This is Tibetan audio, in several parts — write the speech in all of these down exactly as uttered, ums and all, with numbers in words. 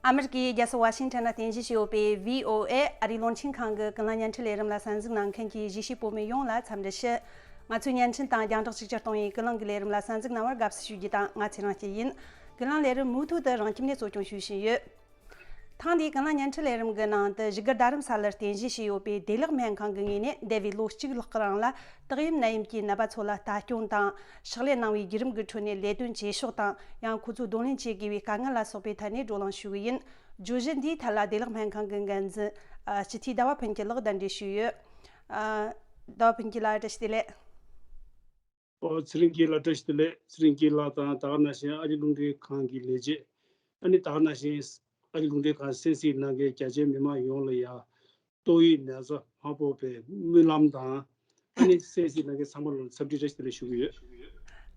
ཨ་མི་རི་ཀའི་རྒྱལ་ས་ཝ་ཤིང་ཊོན་ལ་རྟེན་གཞི་བྱས་ཡོད་པའི་བྷི་ཨོ་ཨེ་ཨ་རིའི་རླུང་འཕྲིན་ཁང་གི་ཀུན་གླེང་བརྙན་འཕྲིན་ལས་རིམ་ལ་གསན་གཟིགས་གནང་མཁན་གྱི་གཞིས་བྱེས་བོད་མི་ཡོངས་ལ་འཚམས་འདྲི་ཞུ། ང་ཚོའི་བརྙན་འཕྲིན་དང་རྒྱང་བསྒྲགས་ཅིག་ཅར་གཏོང་བའི་ཀུན་གླེང་གི་ལས་རིམ་ལ་གསན་གཟིགས་གནང་བར་དགའ་བསུ་ཞུ་རྒྱུ་དང་། ང་ཚེ་རིང་སྐྱིད་ཡིན། ཀུན་གླེང་ལས་རིམ་མུ་མཐུད་དུ་རང་ཁྱིམ་ནས་གཙོ་སྐྱོང་ཞུ་བཞིན་ཡོད། ཐེངས་འདིའི་ཀུན་གླེང་བརྙན་འཕྲིན་ལས་རིམ་གྱི་ནང་དུ་བཞུགས་སྒར་རྡ་རམ་ས་ལར་རྟེན་གཞི་བྱས་ཡོད་པའི་བདེ་ལེགས་སྨན་ཁང་གི་ངོས་ནས་འདས་པའི་ལོ་གཅིག་ལྷག་གི་རིང་ལ་སྟག་ཡམས་ནད་ཡམས་ཀྱི་ནད་པ་ཚོ་ལ་ལྟ་སྐྱོང་དང་། ཕྱག་ལས་གནང་བའི་བརྒྱུད་རིམ་གྱི་ཁྲོད་ནས་ལས་དོན་བྱེད་ཕྱོགས་དང་། ཡང་ཁོ་ཚོས་གདོང་ལེན་བྱེད་དགོས་པའི་དཀའ་ངལ་ལ་སོགས་པའི་ཐད་ནས་བགྲོ་གླེང་ཞུ་གི་ཡིན། བརྗོད་གཞི་འདིའི་ཐད་ལ་བདེ་ལེགས་སྨན་ཁང་གི་འགན་འཛིན་ཨ་སྤྱི་འཐུས་ཟླ་བ་ཕུན་སྐྱིད་ལགས་གདན་འདྲེན་ཞུས་ཡོད། ཨ་ཟླ་བ་ཕུན་སྐྱིད་ལགས་བཀྲ་ཤིས་བདེ་ལེགས། ཨོ། ཚེ་རིང་སྐྱིད་ལགས་བཀྲ་ཤིས་བདེ་ལེགས། ཚེ་རིང་སྐྱིད་ལགས་དང་ད་ག་ནང་བཞིན་ཨ་རི་རླུང་འཕྲིན་ཁང་གི་ལས་བྱེད། ཨ་ནི་ད་ག་ནང་བཞིན་ཨ་རི་རླུང་འཕྲིན་ཁང་གསན་གཟིགས་གནང་མཁན་རྒྱ་ཆེའི་མི་མང་ཡོངས་ལ་ཡང་ཏོག་དབྱིབས་ནད་རྩ་མ་ཕོག་པའི་སྨོན་ལམ་དང་། ཨ་ནི་གསན་གཟིགས་གནང་མཁན་ཚང་མ་ལ་འཚམས་འདྲི་བཀྲ་ཤིས་བདེ་ལེགས་ཞུ་གི་ཡོད།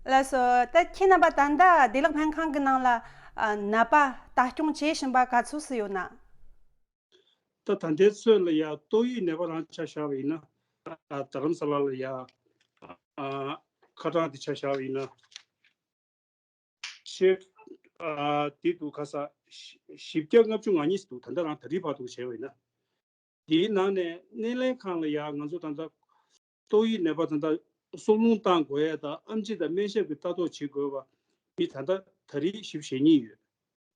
ལགས་སོ། ད་ཁྱེད་རྣམ་པ་ད་ལྟ་བདེ་ལེགས་སྨན་ཁང་གི་ནང་ལ་ཨ་ནད་པ་ལྟ་སྐྱོང་བྱེད་བཞིན་པ་ག་ཚོད་ཙམ་ཡོད་ན། ད་ད་ལྟའི་ཚོད་ལ་ཡ་ཏོག་དབྱིབས་ནད་པ་རང་ཆ་བཞག་པ་ཡིན་ན། ཨ་རྡ་རམ་ས་ལ་ལ་ཡ་ཨ་ཁ་གྲངས་དེ་ཆ་བཞག་པ་ཡིན་ན། ཆེ་ཨ་དེ་འདུག་ག་ས་བཞི་བརྒྱ་ལྔ་བཅུ་ང་གཉིས་འདུག་ད་ལྟ་རང་ད་རེས་བར་དུ་བྱས་པ་ཡིན་ན། དེའི་ནང་ནས་སྣེ་ལེན་ཁང་ལ་ཡ་ང་ཚོ་ད་ལྟ་ཏོག་དབྱིབས་ནད་པ་ད་ལྟ་སྲོག་རླུང་བཏང་དགོས་ཡ་དང་ཨེམ་ཆི་དང་སྨན་ཞབས་ཀྱི་ལྟ་རྟོག་བྱེད་དགོས་པ་མི་ད་ལྟ་ད་རེས་བཞི་བཅུ་ཞེ་གཉིས་ཡོད།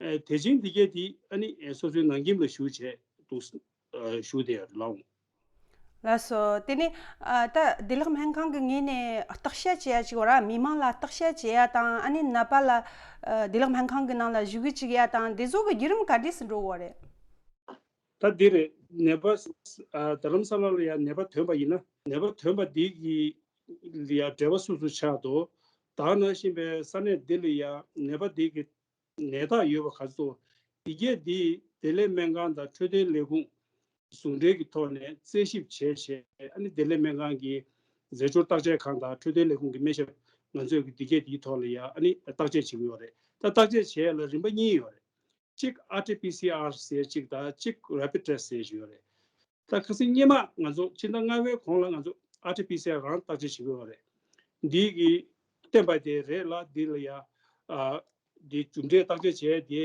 ཨེ་དེ་བཞིན་འདི་གས་དེ་ཨ་ནི་ཨེ་སོ་སོའི་ནང་ཁྱིམ་ལ་བཞུགས་བྱས་འདུག་ཨ་བཞུགས་བསྡད་ཡོད་རེད་ལགས། ལགས་སོ། དེ་ནས་ཨ་ད་བདེ་ལེགས་སྨན་ཁང་གི་ངོས་ནས་བརྟག་དཔྱད་བྱེད་ཡ་ཅིག་ཡོད་ར། མི་མང་ལ་བརྟག་དཔྱད་བྱེད་ཡ་དང་། ཨ་ནི་ནད་པ་ལ་ཨ་བདེ་ལེགས་སྨན་ཁང་གི་ནང་ལ་བཞུགས་གི་བཅུག་ཡ་དང་། དེ་ཚོ་གི་བརྒྱུད་རིམ་ག་འདྲས་སུ་འགྲོ་གི་ཡོད་རེད། ད་འདི་རེད། ནད་པ་ཨ་རྡ་རམ་ས་ལ་ལ་ཡ་ནད་པ་ཐོན་པ་ཡིན་ན། ནད་པ་ཐོན་པ་འདི་གི་ལ་ཡ་འབྲེལ་བ་སུ་སུ་ཆགས་འདུག་ད་ག་ནང་བཞིན་པའི་ས་གནས་འདི་ལ་ཡ་ནད་པ་འདི་གི་ནད་རྟགས་ཡོད་པ་ག་ཚོད། འདི་གས་འདི་བདེ་ལེགས་སྨན་ཁང་དང་འཕྲོད་བསྟེན་ལས་ཁུངས་ཟུང་འབྲེལ་གྱི་ཐོག་ནས་རྩད་ཞིབ་བྱས་བྱས། ཨ་ནི་བདེ་ལེགས་སྨན་ཁང་གི་རྫས་སྦྱོར་བརྟག་དཔྱད་ཁང་དང་འཕྲོད་བསྟེན་ལས་ཁུངས་ཀྱི་སྨན་ཞབས་ང་ཚོས་ཀྱི་འདི་གས་འདིའི་ཐོག་ལ་ཡ་ཨ་ནི་བརྟག་དཔྱད་བྱེད་ཀྱི་ཡོད་རེད། ད་བརྟག་དཔྱད་བྱས་ལ་རིམ་པ་གཉིས་ཡོད་རེད། གཅིག་ཨར་ཊི་པི་སི་ཨར་ཟེར་གཅིག་དང་གཅིག་རེ་པིཌ་ཊེ་སི་ཊི་ཟེར་གཅིག་ཡོད་རེད། ད་ཁ་སང་སྔོན་མ་ང་ཚོ་ཕྱི་ཟླ་ལྔ་པའི་གོང་ལ་ང་ཚོ་ཨར་ཊི་པི་སི་ཨར་རང་བརྟག་དཔྱད་བྱེད་དགོས་པ་རེད། འདི་གི་བསྟན་པ་དེ་རེད་ལ། འདི་ལ་ཡ་ཨ་འདི་རྒྱུ་འབྲས་བརྟག་དཔྱད་བྱས་དེ་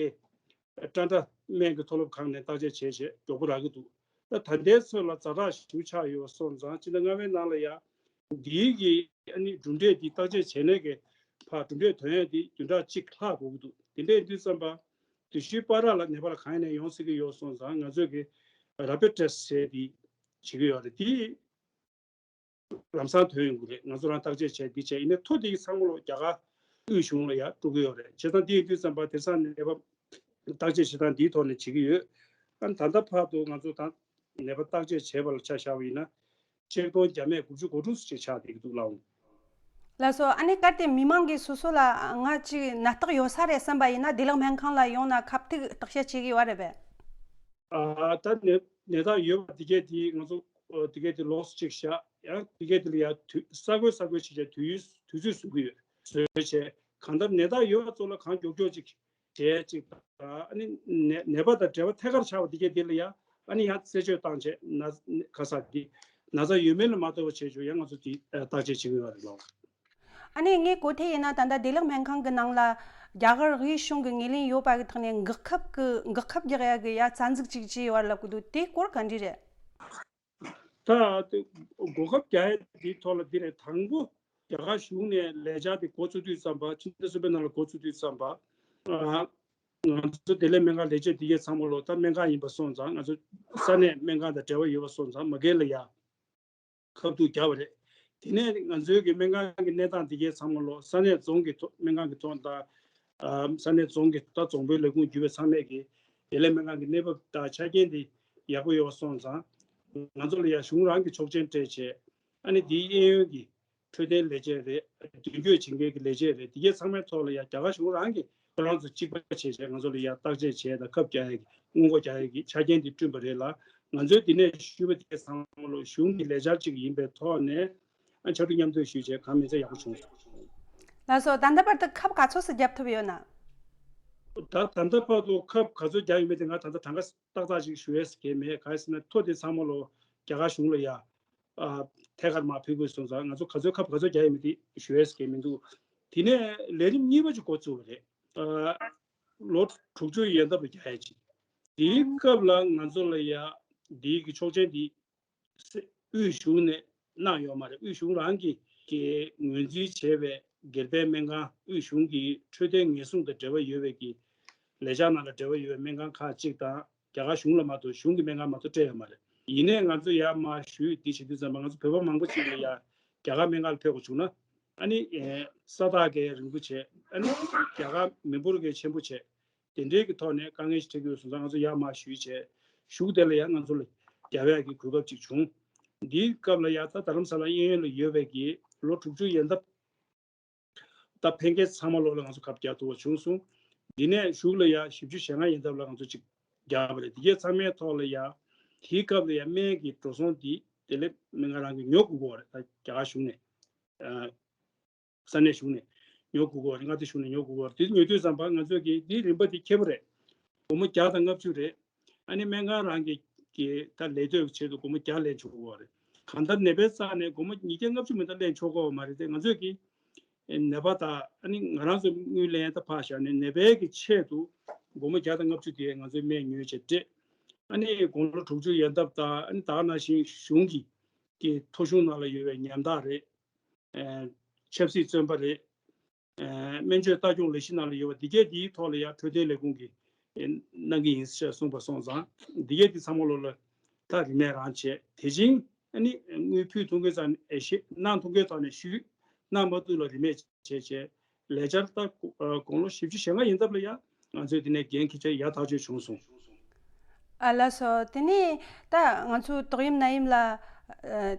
ཀྲན་ཊ་སྨན་གྱི་མཐོ་སློབ་ཁང་ནས་བརྟག་དཔྱད་བྱས་བྱས་མགྱོགས་པོ་རག་གི་འདུག་ད་ད་ལྟའི་ཚོད་ལ་ཛ་དྲག་ཞེ་པོ་ཆགས་ཡོད་པ་སོང་ཙང་། ཕྱི་ཟླ་ལྔ་པའི་ནང་ལ་ཡ་འདིའི་གི་ཨ་ནི་གྲུབ་འབྲས་འདི་བརྟག་དཔྱད་བྱས་ནས་གི་ཕར་གྲུབ་འབྲས་ཐོན་ཡས་འདི་བདུན་ཕྲག་གཅིག་ལྷག་འགོར་གི་འདུག་དེ་འདྲ་ཡིན་དུས་ཙམ་པ་དུས་ཚོད་བར་ལ་ནད་པ་ལ་གང་ཡིན་ནའི་ཡོང་སྲིད་ཀྱི་ཡོད་སོང་ཙང་། ང་ཚོས་གི་རེ་པིཌ་ཊེ་སི་ཊི་བྱས་འདི་བྱེད་ཀྱི་ཡོད་རེད། དེ་ལམ་སང་ཐོན་ཡོང་གི་རེད། ང་ཚོ་རང་བརྟག་དཔྱད་བྱས་འདི་བྱས། ཡིན་ནའི་ཐོ་དེ་ཚང་མ་ལོ་རྒྱ་གར་དབུས་གཞུང་ལ་ཡ་སྤྲོད་ཀྱི་ཡོད་རེད། བྱས་ཙང་དེ་ཡིན་དུས་ཙམ་པ་དེང་སང་ནད་པ་བརྟག་དཔྱད་བྱེད་སྟངས་འདིའི་ཐོག་ནས་བྱེད་ཀྱི་ཡོད། ཨ་ནི་ད་ལྟ་བར་དུ་ང་ཚོ་ད་ནད་པ་བརྟག་དཔྱད་བྱས་པ་ལ་ཆ་བཞག་པ་ཡིན་ན། ཆིག་སྟོང་བརྒྱ་མེད་དགུ་བཅུ་གོ་དྲུག་ཙམ་ཅིག་ཆགས་བསྡད་ཀྱི་འདུག་ལགས། ལགས་སོ། ཨ་ནི་གལ་ཏེ་མི་མང་གིས་སོ་སོ་ལ་ང་ཅིག་ནད་རྟགས་ཡོད་ས་རེད་བསམ་པ་ཡིན་ན། བདེ་ལེགས་སྨན་ཁང་ལ་ཡོང་ན་ཁ་ཐུག་བརྟག་དཔྱད་བྱེད་ཀྱི་ཡོད་རེད་པས། ཨ་ད་ནད་ནད་རྟགས་ཡོད་པ་དེ་གས་དེ་ང་ཚོ་ཨ་དེ་གས་དེ་ལོགས་སུ་ཅིག་བཞག་ཡང་དེ་གས་དེ་ལ་ཡང་དུས་གསར་འགོད་གསར་འགོད་བྱེད་བྱས་དུས་ཡུན་དུས་ཚོད་བཟོ་གི་ཡོད། བཟོས་བྱས་གང་ལྟར་ནད་རྟགས་ཡོད་པ་ཚོ་ལ་གང་མགྱོགས་མགྱོགས་ཅིག་བྱས་ཅིག་དང་། ཨ་ནི་ནད་ནད་པ་དང་འབྲེལ་བ་ཐད་ཀར་ཆགས་པ་དེ་གས་དེ་ལ་ཡང་ཨ་ནི་ཡང་རྩད་གཅོད་བཏང་བྱས་ན་ག་ས་དེ་ན་ཚ་ཡོད་མེད་ལ་མ་ལྟོས་པ་བྱས་བྱས་ཡང་ང་ཚོ་དེ་བརྟག་དཔྱད་བྱེད་ཀྱི་ཡོད་རེད་ལགས། ཨ་ནི་ངས་གོ་ཐོས་ཡིན་ན། ད་ལྟ་བདེ་ལེགས་སྨན་ཁང་གི་ནང་ལ་རྒྱ་གར་དབུས་གཞུང་གི་ངོས་ལེན་ཡོད་པ་གི་ཐོག་ནས་འགག་ཁབ་ཀྱི་འགག་ཁབ་རྒྱག་ཡ་གི་ཡ་རྩ་འཛུགས་ཅིག་བྱས་ཡོད་རེད་ལབ་ཀྱི་འདུག་དེའི་སྐོར་ག་འདྲ་རེད། ད་འགོག་ཁབ་རྒྱག་ཡ་དེའི་ཐོག་ལ་འདི་རེད། དང་པོ་རྒྱ་གར་གཞུང་ནས་ལས་འཆར་དེ་འགོ་བཙུགས་དུས་ཙམ་པ། ཕྱི་ཟླ་གསུམ་པའི་ནང་ལ་འགོ་བཙུགས་དུས་ཙམ་པ། ཨ་ང་ཚོ་བདེ་ལེགས་སྨན་ཁང་ལས་བྱེད་འདི་གས་ཚང་མ་ལོ་ད་སྨན་ཁང་ཡིན་པ་སོང་ཙང་། ང་ཚོ་ས་གནས་སྨན་ཁང་དང་འབྲེལ་བ་ཡོད་པ་སོང་ཙང་མ་སྒེར་ལ་ཡ་ཁ་ཐུག་བརྒྱབ་པ་རེད། དེ་ནས་ང་ཚོའི་གི་སྨན་ཁང་གི་གནས་སྟངས་འདི་གས་ཚང་མ་ལོ་ས་གནས་རྫོང་གི་ཐོག་སྨན་ཁང་གི་ཐོག་དང་། ཨ་ས་གནས་རྫོང་གི་ད་རྫོང་དཔོན་ལས་ཁུངས་བརྒྱུད་པའི་ཚང་མས་གི་བདེ་ལེགས་སྨན་ཁང་གི་གནས་བབ་དང་ཆ་རྐྱེན་དེ་ཡག་པོ་ཡོད་པ་སོང་ཙང་། ང་ཚོ་ལ་ཡ་གཞུང་རང་གི་ཆོག་མཆན་སྤྲད་བྱས། ཨ་ནི་འདིའི་གཡས་གཡོན་གྱི་འཕྲོད་བསྟེན་ལས་བྱེད་རེད། མདུན་སྐྱོད་བྱེད་མཁན་གྱི་ལས་བྱེད་རེད། དེ་གས་ཚང་མའི་ཐོག་ལ་ཡ་རྒྱ་གར་གཞུང་རང་གིས་ཁོ་རང་ཚོ་གཅིག་པ་བྱས་བྱས་ང་ཚོ་ལ་ཡ་བརྟག་དཔྱད་བྱས་དང་ཁབ་རྒྱག་ཡ་གི་སྔོན་འགོག་རྒྱག་ཡ་གི་ཆ་རྐྱེན་དེ་བསྐྲུན་པ་རེད་ལ། ང་ཚོས་འདི་ནས་ཞུས་པ་དེ་གས་ཚང་མ་ལོ་གཞུང་གི་ལས་འཆར་གཅིག་ཡིན་པའི་ཐོག་ནས་ཨ་ཕྱར་གྲུ་མཉམ་འདེགས་ཞུས་བྱས་གང་མིན་ཚད་ཡག་པོ་བྱུང་སོང་། ལགས་སོ། ད་ལྟ་བར་དུ་ཁབ་ག་ཚོད་ཙམ་བརྒྱབ་ཐུབ་ཡོད་ན། ད་ད་ལྟ་བར་དུ་ཁབ་ག་ཚོད་བརྒྱབ་ཡོད་མེད་དེ་ང་ད་ལྟ་གྲངས་ཀ་ཏག་ཏག་ཅིག་ཞུ་ཡས་གལ་མེད། གང་ཡིན་ཟེར་ན་ཐོ་དེ་ཚང་མ་ལོ་རྒྱ་གར་གཞུང་ལ་ཡ་ཨ་ཐད་ཀར་མར་ཕུལ་དགོས་སོང་ཙང་། ང་ཚོ་ག་ཚོད་ཁབ་ག་ཚོད་རྒྱག་ཡོད་མེད་དེ་ཞུ་ཡས་གལ་མི་འདུག་དེ་ནས་ལས་རིམ་གཉིས་པ་ཅིག་འགོ་བཙུགས་པ་རེད། ཨ་ལོ་དྲུག་ཅུ་ཡན་འདབ་ལ་རྒྱག་ཡས་ཅིག་དེའི་སྐབས་ལ་ང་ཚོ་ལ་ཡ་དེའི་གི་ཆོག་མཆན་དེ་དབུས་གཞུང་ནས་གནང་ཡོད་མ་རེད། དབུས་གཞུང་རང་གིས་གི་ངོས་འཛིན་བྱས་པའི་སྒེར་པའི་སྨན་ཁང་དབུས་གཞུང་གི་འཕྲོད་བསྟེན་ཉེན་སྲུང་དང་འབྲེལ་བ་ཡོད་པའི་གི་ལས་འཆར་ནང་ལ་འབྲེལ་བ་ཡོད་པའི་སྨན་ཁང་ཁག་ཅིག་དང་རྒྱ་གར་གཞུང་ལ་མ་གཏོགས་གཞུང་གི་སྨན་ཁང་མ་གཏོགས་སྤྲད་ཡོད་མ་རེད། ཡིན་ནའི་ང་ཚོ་ཡར་མར་ཞུས་དེ་བྱེད་དུས་ཙམ་པ་ང་ཚོ་བོད་པ་མང་པོ་ཅིག་ལ་ཡ་རྒྱ་གར་སྨན་ཁང་ལ་ཕེབས་དགོས་བྱུང་ན། ཨ་ནི་ས་རྟགས་ཀྱི་རིང་པོ་བྱས། ཨ་ནི་རྒྱ་གར་མི་འབོར་གྱི་ཆེན་པོ་བྱས། དེ་འདྲའི་གི་ཐོག་ནས་དཀའ་ངལ་ཞིག་འཕྲད་ཀྱི་ཡོད་སོང་ཙང་ང་ཚོ་ཡར་མར་ཞུས་བྱས། གཞུག་དེ་ལ་ཡང་ང་ཚོ་ལ་རྒྱབ་ཡག་གི་གོ་སྐབས་ཅིག་བྱུང་། འདིའི་སྐབས་ལ་ཡང་ད་རྡ་རམ་ས་ལ་གཡས་གཡོན་ལ་ཡོད་པའི་གི་ལོ་དྲུག་ཅུ་ཡན་འདབ་ད་ཕན་མཁན་ཚང་མ་ལོ་ལ་ང་ཚོ་ཁབ་རྒྱག་ཐུབ་པ་བྱུང་སོང་། འདི་ནས་གཞུག་ལ་ཡང་བཞི་བཅུ་ཞེ་ལྔ་ཡན་འདབ་ལ་ང་ཚོ་ཅིག་རྒྱག་པ་རེད། དེ་གའི་ཚང་མའི་ཐོག་ལ་ཡང་དེའི་སྐབས་ལ་ཡང་སྨན་གྱི་འགྲོ་སོང་འདི་བདེ་ལེགས་སྨན་ཁང་རང་གིས་ཉོ་དགོས་ཀྱི་ཡོད་རེད། ད་རྒྱ་གར་གཞུང་ནས། ས་གནས་གཞུང་ནས་ཉོ་དགོས་ཀྱི་ཡོད་རེད། མངའ་སྡེ་གཞུང་ནས་ཉོ་དགོས་ཀྱི་ཡོད་རེད། དེ་ཉོ་དུས་ཙམ་པ་ང་ཚོས་ཀྱི་འདིའི་རིན་པ་འདི་ཁེ་པོ་རེད། སྒོར་མོ་བརྒྱ་དང་ལྔ་བཅུ་རེད། ཨ་ནི་སྨན་ཁང་རང་གི་གི་ད་ལས་གཏོད་ཀྱི་ཆེད་དུ་སྒོར་མོ་བརྒྱ་ལེན་ཆོག་གི་ཡོད་རེད། གང་ལྟར་ནད་པའི་རྩ་ནས་སྒོར་མོ་ཉིས་བརྒྱ་ལྔ་བཅུ་མི་འདྲ་ལེན་ཆོག་གི་ཡོད་མ་རེད་དེ། ང་ཚོས་ཀྱི་ནད་པ་དང་ཨ་ནི་ང་རང་ཚོ་དངུལ་ལེན་ད་ཕར་བཞག་ནས་ནད་པའི་གི་ཆེད་དུ་སྒོར་མོ་བརྒྱ་དང་ལྔ་བཅུ་དེ་ང་ཚོས་སྨན་ཉོས་བྱས་སྤྲད། ཨ་ནི་དགུང་ལོ་དྲུག་ཅུ་ཡན་འདབ་དང་ཨ་ནི་ད་ག་ནང་བཞིན་གཞུང་གི་གི་ཐོ་གཞུང་ནང་ལ་ཡོད་པའི་ཉམ་ཐག་རེད། ཨ་ཆབ་སྲིད་བཙོན་པ་རེད། ཨ་སྨན་བཅོས་ལྟ་སྐྱོང་ལས་གཞི་ནང་ལ་ཡོད་པ་འདི་གས་འདིའི་ཐོག་ལ་ཡང་འཕྲོད་བསྟེན་ལས་ཁུངས་ཀྱིས་ཨ་གནང་གི་ཡིན་ཞེས་གསུངས་པ་སོང་ཙང་འདི་གས་འདི་ཚང་མ་ལོ་ལ་ད་རིན་མེད་རང་བྱས། དེ་བཞིན་ཨ་ནི་དངུལ་ཕུལ་ཐུབ་མཁན་ཚང་ནས་ཨེ་ཤེས་གནང་ཐུབ་མཁན་ཐོག་ནས་ཞུས། གནང་མ་ཐུབ་ལ་རིན་མེད་བྱས་བྱས། ལས་འཆར་ད་དགུང་ལོ་བཞི་བཅུ་ཞེ་ལྔ་ཡིན་སྟབས་ལ་ཡ་ང་ཚོས་དེ་ནས་འགན་འཁྱེར་བྱས་ཡར་ཐག་གཅོད་བྱུང་སོང་། ཨ་ལགས་སོ། དེ་ནས་ད་ང་ཚོ་ཏོག་དབྱིབས་ནད་ཡམས་ལ་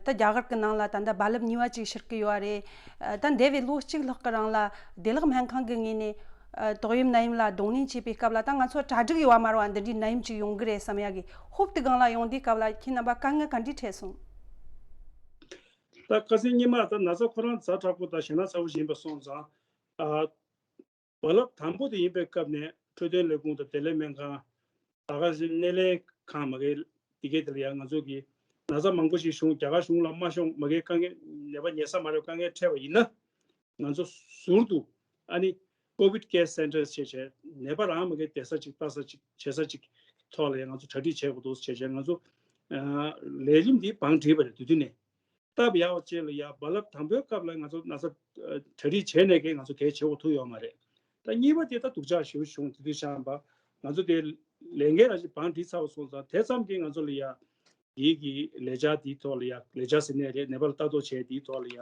ད་རྒྱ་གར་གྱི་ནང་ལ་ད་ལྟ་རྦ་རླབས་གཉིས་པ་ཅིག་ཤར་གྱི་ཡོད་རེད། ད་འདས་པའི་ལོ་གཅིག་ལྷག་གི་རིང་ལ་བདེ་ལེགས་སྨན་ཁང་གི་ངོས་ནས་ཏོག་དབྱིབས་ནད་ཡམས་ལ་གདོང་ལེན་བྱེད་པའི་སྐབས་ལ་ད་ང་ཚོ་གྲ་སྒྲིག་ཡོད་མ་རེད་པ། འདི་འདྲའི་ནད་ཡམས་ཅིག་ཡོང་གི་རེད་བསམ་ཡག་གི་ཧོབ་ཏེ་སྒང་ལ་ཡོང་དུས་སྐབས་ལ་ཁྱེད་རྣམ་པ་དཀའ་ངལ་ག་འདྲས་འཕྲད་སོང་། ད་ཁ་སང་སྔོན་མ་ད་ན་ཚ་ཁོ་རང་ཛ་དྲག་པོ་དང་ཞེད་སྣང་ཚ་པོ་ཞིག་ཡིན་པ་སོང་ཙང་། རྦ་རླབས་དང་པོ་དེ་ཡིན་པའི་སྐབས་ནས་འཕྲོད་བསྟེན་ལས་ཁུངས་དང་བདེ་ལེགས་སྨན་ཁང་། ད་ག་སེ་སྣེ་ལེན་ཁང་མ་གི་དེ་གའི་དེ་ལ་ཡང་ང་ཚོ་གི་ན་ཚ་མང་པོ་ཞིག་བྱུང་། རྒྱ་གར་གཞུང་ལ་མ་ཤོང་མ་གི་དཀའ་ངལ་ནད་པ་ཉལ་ས་མ་རེད། དཀའ་ངལ་འཕྲད་པ་ཡིན་ན་ང་ཚོ་ཟུར་དུ་ཨ་ནི་ཀོ་བིད་ཀེར་སེན་ཊར་བྱས་བྱས་ནད་པ་རང་མ་གི་བསྡད་ས་ཅིག་ལྟ་ས་ཅིག་བྱེད་ས་ཅིག་ཐོག་ལ་ཡང་ང་ཚོ་གྲ་སྒྲིག་བྱེད་དགོས་འདུག་བྱས་བྱས་ང་ཚོ་ལས་རིམ་འདི་བང་བསྒྲིགས་པ་རེད། དེ་དུས་ནས། སྟབས་ཡག་པ་ཅིག་ལ་ཡ་རྦ་རླབས་དང་པོའི་སྐབས་ལ་ང་ཚོ་ན་ཚ་གྲ་སྒྲིག་བྱས་ནས་ཀྱི་ང་ཚོ་གས་བྱེད་དགོས་ཐུག་ཡོད་མ་རེད། ད་གཉིས་པ་དེ་ད་སྡུག་ཅག་ཞེ་པོ་བྱུང་། དེ་དུས་ཤང་པ་ང་ཚོ་དེ་ལས་འགན་རང་བཞིན་བང་བསྒྲིགས་ཚར་བ་སོང་ཙང་དེ་ཙམ་གྱིས་ང་ཚོ་ལ་ཡ་འདིའི་གི་ལས་འཆར་འདིའི་ཐོག་ལ་ཡ་ལས་འཆར་ཟིན་ནས་རེད། ནད་པ་ལ་ལྟ་རྟོག་བྱས་འདིའི་ཐོག་ལ་ཡ་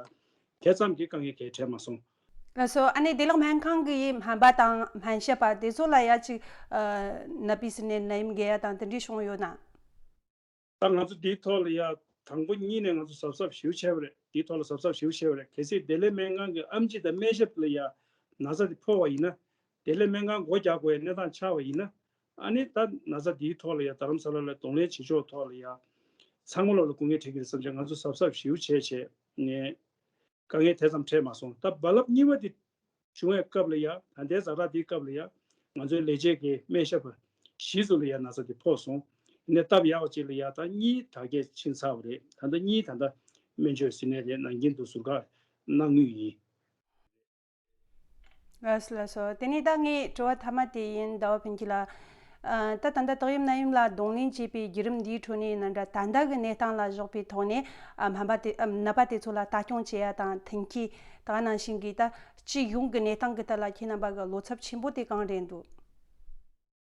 དེ་ཙམ་གྱིས་དཀའ་ངལ་གས་འཕྲད་མ་སོང་། ལགས་སོ། ཨ་ནི་བདེ་ལེགས་སྨན་ཁང་གི་སྨན་པ་དང་སྨན་ཞབས་པ་དེ་ཚོ་ལ་ཡ་ཅིག་ནད་པའི་ཟིན་ནས་ནད་ཡམས་འགོས་ཡ་དང་དེ་འདྲས་བྱུང་ཡོད་ན། ད་ང་ཚོ་འདིའི་ཐོག་ལ་ཡ་དང་པོ་ཉིད་ནས་ང་ཚོ་གཟབ་གཟབ་ཞེ་པོ་བྱས་པ་རེད། འདིའི་ཐོག་ལ་གཟབ་གཟབ་ཞེ་པོ་བྱས་པ་རེད། གལ་སྲིད་བདེ་ལེགས་སྨན་ཁང་གི་ཨེམ་ཆི་དང་སྨན་ཞབས་ལ་ཡ་ན་ཚ་དེ་ཕོག་པ་ཡིན་ན། བདེ་ལེགས་སྨན་ཁང་སྒོ་རྒྱག་དགོས་ཡ་གནས་སྟངས་ཆགས་པ་ཡིན་ན། ཨ་ནི་ད་ན་ཚ་འདིའི་ཐོག་ལ་ཡ་རྡ་རམ་ས་ལ་ལ་གདོང་ལེན་བྱེད་ཕྱོགས་ཐོག་ལ་ཡ་ཚང་མ་ལོག་ལ་སྐུ་ངལ་འཕྲད་ཀྱི་རེད་བསམ་བྱས་ང་ཚོ་གཟབ་གཟབ་ཞེ་པོ་བྱས་བྱས་ནས་དཀའ་ངལ་དེ་ཙམ་འཕྲད་མ་སོང་། ད་རྦ་རླབས་གཉིས་པ་དེ་བྱུང་བའི་སྐབས་ལ་ཡ། ད་ལྟའི་ཛ་དྲག་དེའི་སྐབས་ལ་ཡ་ང་ཚོའི་ལས་བྱེད་ཀྱི་སྨན་ཞབས་པ་བཞི་ཚོ་ལ་ཡ་ན་ཚ་དེ་ཕོག་སོང་། ཡིན་ནའི་སྟབས་ཡག་པ་ཅིག་ལ་ཡ་ད་གཉིས་དྲག་སྐྱེད་ཕྱིན་ཚར་བ་རེད། ད་ལྟ་གཉིས་ད་ལྟ་སྨན་བཅོས་ཟིན་ནས་རེད། ནང་རྐྱེན་དུ་ཟུར་བཀག་གནང་མུས་ཡིན། ལགས་སོ་ལགས་སོ། དེ་ནས་ད་ངའི་དྲི་བ་མཐའ་མ་དེ་ཡིན། ཟླ་བ་ཕུན་སྐྱིད་ལགས། ཨ་ད་ད་ལྟ་ཏོག་དབྱིབས་ནད་ཡམས་ལ་གདོང་ལེན་བྱེད་པའི་བརྒྱུད་རིམ་འདིའི་ཁྲོད་ནས་ཡིན་ན་འདྲ། ད་ལྟ་གི་གནས་སྟངས་ལ་གཞག་པའི་ཐོག་ནས་ཨ་སྨན་པ་དེ་ཨ་ནད་པ་དེ་ཚོ་ལ་ལྟ་སྐྱོང་བྱེད་ཡ་དང་མཐུན་རྐྱེན་ད་ག་ནང་བཞིན་གྱི་ད་སྤྱི་ཡོངས་ཀྱི་གནས་སྟངས་ཀྱི་ཐད་ལ་ཁྱེད་རྣམ་པ་གི་བློ་འཚབ་ཆེན་པོ་དེ་གང་རེད་འདུག་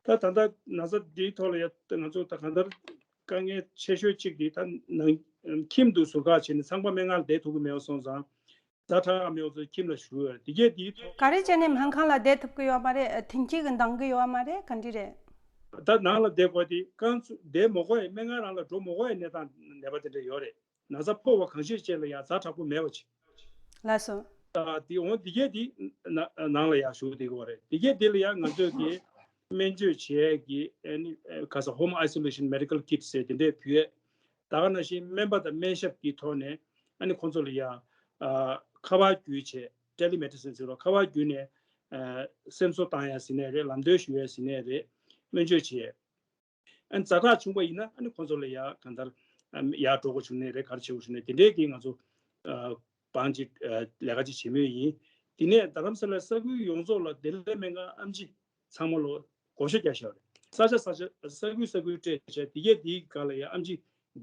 ད་ད་ལྟ་ན་ཚ་འདིའི་ཐོག་ལ་ཡ་ང་ཚོ་ད་གང་ལྟར་དཀའ་ངལ་ཆེ་ཤོས་གཅིག་དེ་ད་ནང་ཁྱིམ་དུ་ཟུར་བཀག་བྱས་ནས་ཚང་མ་སྨན་ཁང་ལ་བསྡད་ཐུབ་ཀྱི་མེད་པ་སོང་ཙང་། ཛ་དྲག་མེད་པ་ཚོ་ཁྱིམ་ལ་བཞུགས་ཡོད་རེད། དེ་གས་དེའི་ཐོག་ག་རེ་བྱས་ནས་སྨན་ཁང་ལ་བསྡད་ཐུབ་ཀྱི་ཡོད་མ་རེད། མཐུན་རྐྱེན་གྱིས་འདང་གི་ཡོད་མ་རེད། ག་འདྲ་རེད། ད་ནང་ལ་བསྡད་དགོས་དེ་རྐང་ཚུགས་བསྡད་མ་དགོས་ཡ། སྨན་ཁང་རང་ལ་འགྲོ་མ་དགོས་ཡ་གནས་སྟངས་ནད་པ་དེ་འདྲ་ཡོད་རེད། ན་ཚ་ཕོག་པ་གང་ཤེས་བཅས་ལ་ཡང་ཛ་དྲག་པོ་མེད་པ་ཅིག་ལགས་སོ། ཨ་དེ་འོང་དེ་གས་དེ་ན་ནང་ལ་ཡང་བཞུགས་བསྡད་ཀྱི་ཡོད་རེད། དེ་གས་དེ་ལ་ཡང་ང་ཚོས་ཀྱི་སྨན་བཅོས་བྱེད་ཡས་ཀྱི་ཨ་ནི་ཨ་ག་ས་home isolation medical kit ཟེར་དེ་འདྲས་ཕུལ་ཡས། ད་ག་ནང་བཞིན་སྨན་པ་དང་སྨན་ཞབས་ཀྱི་ཐོག་ནས་ཨ་ནི་ཁོང་ཚོ་ལ་ཡང་ཨ་ཁ་པར་བརྒྱུད་བྱས། Telemedicine ཟེར་བ་ཁ་པར་བརྒྱུད་ནས་ཨ་སེམས་གསོ་བཏང་ཡ་ཟེར་ནའི་རེད། ལམ་སྟོན་ཞུ་ཡ་ཟེར་ནའི་རེད། སྨན་བཅོས་བྱེད་ཡས། ཨ་ནི་ཛ་དྲག་བྱུང་བ་ཡིན་ན་ཨ་ནི་ཁོང་ཚོ་ལ་ཡ་གང་ལྟར་ཨ་ཡར་འགྲོ་དགོས་བྱུང་ནའི་རེད། ག་རེ་བྱེད་དགོས་བྱུང་ནའི་དེ་འདྲའི་གི་ང་ཚོ་ཨ་བང་ཅིག་ཨ་ལས་ཀ་ཅིག་བྱེད་མུས་ཡིན། དེ་ནས་རྡ་རམ་ས་ལའི་ས་ཁུལ་ཡོངས་རྫོགས་ལ་བདེ་ལེགས་སྨན་ཁང་ཨེམ་ཆི་ཚང་མ་ལོ་བགོ་བཤའ་རྒྱག་བཞག་རེད། ས་ཆ་ས་ཆ་ས་ཁུལ་ས་ཁུལ་སྤྲད་བྱས། དེ་གས་དེའི་སྒང་ལ་ཡ་ཨེམ་ཆི་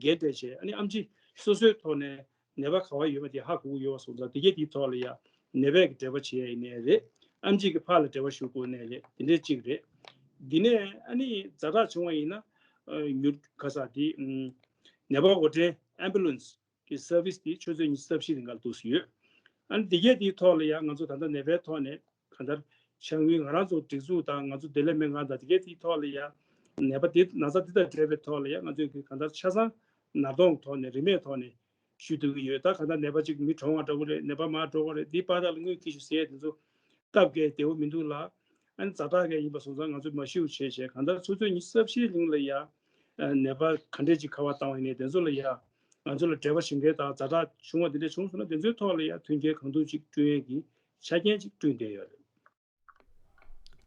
འགན་སྤྲད་བྱས། ཨ་ནི་ཨེམ་ཆི་སོ་སོའི་ཐོག་ནས་ནད་པ་ག་བ་ཡོད་པ་དེ་ཧ་གོ་གི་ཡོད་པ་སོང་ཙང་། དེ་གས་དེའི་ཐོག་ལ་ཡ་ནད་པའི་གི་འབྲེལ་བ་བྱེད་ཡ་ཡིན་ནའི་རེད། ཨེམ་ཆི་གི་ཕར་ལ་འབྲེལ་བ་ཞུ་དགོས་ནའི་རེད། དེ་འདྲའི་གཅིག་རེད། དེ་ནས་ཨ་ནི་ཛ་དྲག་བྱུང་བ་ཡིན་ན། ཨ། མྱུར་ག་ས་དེ། ཨམ། ནད་པ་འགོ་འདྲེན་ཨེམ་བུ་ལན་སི་གི་སར་བི་སི་དེ་ཆུ་ཚོད་ཉི་ཤུ་རྩ་བཞི་རིང་ག་ལ་འདུག་སེ་ཡོད། ཨ་ནི་དེ་གས་དེའི་ཐོག་ལ་ཡ་ང་ཚོ་ད་ལྟ་ནད་པའི་ཐོག་ནས་གང་ལྟར་ཤང་ཡུལ་ང་རང་ཚོ་སྒྲིག་འཛུགས་དང་ང་ཚོ་བདེ་ལེགས་སྨན་ཁང་དང་དེ་གས་དེའི་ཐོག་ལ་ཡ་ནད་པ་དེ་ན་ཚ་དེ་དང་འབྲེལ་བའི་ཐོག་ལ་ཡ་ང་ཚོས་གི་གང་ལྟར་ཆ་ཚང་ནར་གདོང་ཐོག་ནས་རིན་མེད་ཐོག་ནས་ཞུ་སྡོད་ཀྱི་ཡོད། ད་གང་ལྟར་ནད་པ་གཅིག་མི་གྲོངས་པ་འགྲོ་གི་རེད། ནད་པ་མར་འགྲོ་གི་རེད། འདི་པར་དག་ལ་དངུལ་འཁྱེར་ཞིག་ཟེར་ཡ་དེ་ཚོ་སྟབས་ཀྱིས་བདེ་པོ་མི་འདུག་ལ། ཨ་ནི་ཛ་དྲག་གི་ཡིན་པ་སོང་ཙང་ང་ཚོས་མ་ཞུ་བྱས་བྱས། གང་ལྟར་ཆུ་ཚོད་ཉི་ཤུ་རྩ་བཞིའི་རིང་ལ་ཡ་ནད་པ་ག་འདྲས་ཅིག་ག་བ་བཏང་བ་ཡིན་ནའི་དེ་ཚོ་ལ་ཡ་ང་ཚོ་ལ་འབྲེལ་བ་བྱེད་མཁན་དང་ཛ་དྲག་བྱུང་བ་དེ་འདྲས་བྱུང་སོང་ན་དེ་ཚོའི་ཐོག་ལ་ཡ་མཐུན་རྐྱེན་གང་ཐུབ་ཅིག་བསྐྲུན་ཡས་ཀྱི་ཆ་རྐྱེན་ཅིག་བསྐྲུན་བསྡད་ཡོད་རེད།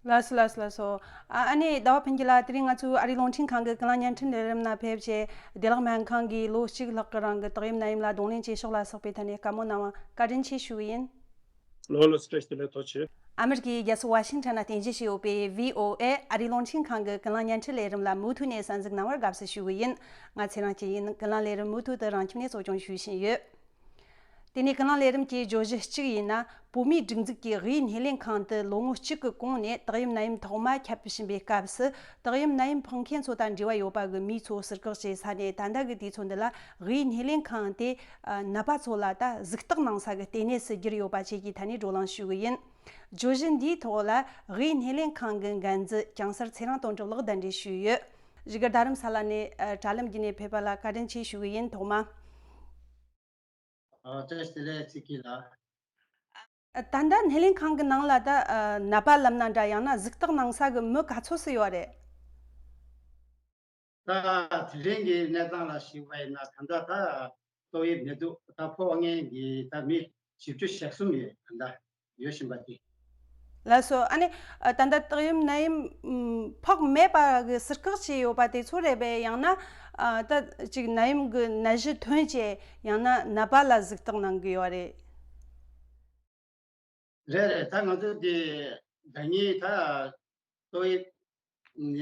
ལགས་སོ་ལགས་སོ་ལགས་སོ། ཨ་ཨ་ནི་ཟླ་བ་ཕུན་སྐྱིད་ལགས། དེ་རིང་ང་ཚོའི་ཨ་རིའི་རླུང་འཕྲིན་ཁང་གི་ཀུན་གླེང་བརྙན་འཕྲིན་ལས་རིམ་ནང་ཕེབས་བྱས། བདེ་ལེགས་སྨན་ཁང་གིས་ལོ་གཅིག་ལྷག་གི་རིང་གི་ཏོག་དབྱིབས་ནད་ཡམས་ལ་གདོང་ལེན་བྱེད་ཕྱོགས་ལ་སོགས་པའི་ཐད་ནས་བཀའ་མོལ་གནང་བར་བཀའ་དྲིན་ཆེ་ཞུ་གི་ཡིན། ལགས་ལགས་སོ། བཀྲ་ཤིས་བདེ་ལེགས། ཐུགས་རྗེ་ཆེ། ཨ་མེ་རི་ཀའི་རྒྱལ་ས་ཝ་ཤིང་ཊོན་ལ་རྟེན་གཞི་བྱས་ཡོད་པའི་བྷི་ཨོ་ཨེ་ཨ་རིའི་རླུང་འཕྲིན་ཁང་གི་ཀུན་གླེང་བརྙན་འཕྲིན་ལས་རིམ་ལ་མུ་མཐུད་ནས་གསན་གཟིགས་གནང་བར་དགའ་བསུ་ཞུ་གི་ཡིན། ང་ཚེ་རིང་སྐྱིད་ཡིན། ཀུན་གླེང་ལས་རིམ་མུ་མཐུད་དུ་རང་ཁྱིམ་ནས་གཙོ་སྐྱོང་ཞུ་བཞིན་ཡོད། དེ་ནས་ཀུན་གླེང་ལས་རིམ་གྱི་བརྗོད་གཞི་གཅིག་ཡིན་ན། བོད་མིའི་སྒྲིག་འཛུགས་ཀྱི་དབུས་སྣེ་ལེན་ཁང་དུ་ལོ་ངོ་གཅིག་གི་གོང་ནས་ཏོག་དབྱིབས་ནད་ཡམས་ཐོག་མ་ཁྱབ་བཞིན་པའི་སྐབས་སུ། ཏོག་དབྱིབས་ནད་ཡམས་ཕོག་མཁན་ཚོ་དང་འབྲེལ་བ་ཡོད་པ་གི་མི་ཚོ་ཟུར་བཀག་བྱས་ཚར་ནས། ད་ལྟ་གི་དུས་ཚོད་འདི་ལ་དབུས་སྣེ་ལེན་ཁང་དེ་ནད་པ་ཚོ་ལ་ད་གཟིགས་རྟགས་གནང་ས་གི་ལྟེ་གནས་སུ་གྱུར་ཡོད་པ་བཅས་ཀྱི་ཐད་ནས་བགྲོ་གླེང་ཞུ་གི་ཡིན། བརྗོད་གཞི་འདིའི་ཐོག་ལ་དབུས་སྣེ་ལེན་ཁང་གི་འགན་འཛིན་ལྕང་གསར་ཚེ་རིང་དོན་གྲུབ་ལགས་གདན་འདྲེན་ཞུས་ཡོད། བཞུགས་སྒར་རྡ་རམ་ས་ལ་ནས་ཨ་དྲ་ལམ་བརྒྱུད་ནས་ཕེབས་པ་ལ་བཀའ་དྲིན་ཆེ་ཞུ་གི་ཡིན། ཐོག་མ། ཨ། བཀྲ་ཤིས་བདེ་ལེགས། ཚེ་སྐྱིད་ལགས། ད་ལྟ་སྣེ་ལེན་ཁང་གི་ནང་ལ་ད་ཨ་ནད་པ་ལབ་ན་འདྲ། ཡང་ན་གཟིགས་རྟགས་གནང་ས་གི་མི་ག་ཚོད་སུ་ཡོད་རེད། ད་དེ་རིང་གི་གནས་སྟངས་ལ་གཞིགས་པ་ཡིན་ན། ད་ལྟ་ད་ཏོག་དབྱིབས་ནད་དུག་ད་ཕོག་མཁན་གྱི་ད་མི་བཞི་བཅུ་ཞེ་གསུམ་ཡོད། ད་ལྟ་ཡོད་བཞིན་པ་དེ། ལགས་སོ། ཨ་ནི་ད་ལྟ་ཏོག་དབྱིབས་ནད་ཡམས་ཕོག་མེད་པ་གི་ཟུར་བཀག་བྱས་ཡོད་པ་དེ་ཚོ་རེད་པས། ཡང་ན་ད་ཅིག་ནད་ཡམས་གི་ནད་གཞི་ཐོན་བྱས། ཡང་ན་ནད་པ་ལ་གཟིགས་རྟགས་གནང་གི་ཡོད་རེད། རེད་རེད། ད་ང་ཚོ་དེ་ཟླ་ཉིན་ད་ཏོག་དབྱིབས་ནད་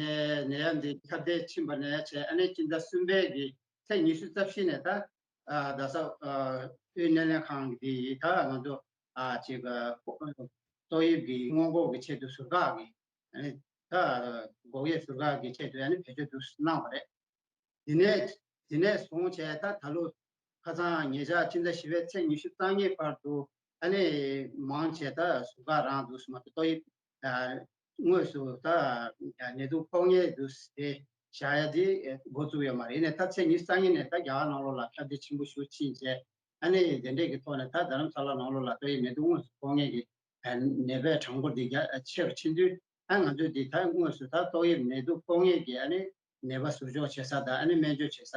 ནད་ཡམས་འདི་ཁྱབ་གདལ་ཕྱིན་པ་ནས་བྱས། ཨ་ནི་སྤྱི་ཟླ་གསུམ་པའི་གི་ཚེས་ཉི་ཤུ་རྩ་བཞི་ནས་ད་ཨ་རྡ་ས་ཨ་དབུས་སྣེ་ལེན་ཁང་འདི་ད་ང་ཚོ་ཨ་ཅིག་ཨ་ཏོག་དབྱིབས་ཀྱི་སྔོན་འགོག་གི་ཆེད་དུ་ཟུར་བཀག་གི། ཨ་ནི་ད་འགོག་དབྱེ་ཟུར་བཀག་གི་ཆེད་དུ་ཨ་ནི་བེད་སྤྱོད་དུ་གནང་བ་རེད། དེ་ནས་དེ་ནས་བཟུང་བྱས་ད་ད་ལོ་ཁ་སང་ཉེ་ཆར་སྤྱི་ཟླ་བཞི་པའི་ཚེས་ཉི་ཤུ་རྩ་གཉིས་བར་དུ་ཨ་ནི་མང་ཆེ་ད་ཟུར་བཀག་རང་འདུག་སེ་མ་གཏོགས་ཏོག་དབྱིབས་དངོས་སུ་ད་ནད་དུག་ཕོག་མཁན་འདུག་སེ་བཞག་ཡ་དེ་འགོ་བཙུགས་ཡོད་མ་རེད། ཡིན་ནའི་ད་ཚེས་ཉི་ཤུ་རྩ་གཉིས་ནས་ད་རྒྱ་གར་ནང་ལོགས་ལ་ཁྱབ་གདལ་ཆེན་པོ་ཞིག་ཕྱིན་བྱས། ཨ་ནི་དེ་འདྲས་ཀྱི་ཐོག་ནས་ད་རྡ་རམ་ས་ལ་ནང་ལོགས་ལ་ཏོག་དབྱིབས་ནད་དུག་དངོས་སུ་ཕོག་མཁན་གྱི་ནད་པའི་གྲངས་འབོར་འདི་རྒྱ་ཆེ་རུ་ཕྱིན་དུས། ཨ་ང་ཚོས་འདི་ད་དངོས་སུ་ད་ཏོག་དབྱིབས་ནད་དུག་ཕོག་མཁན་གྱི་ཨ་ནི་ནད་པ་ཟུར་འཇོག་བྱེད་ས་དང་། ཨ་ནི་སྨན་བཅོས་བྱེད་ས་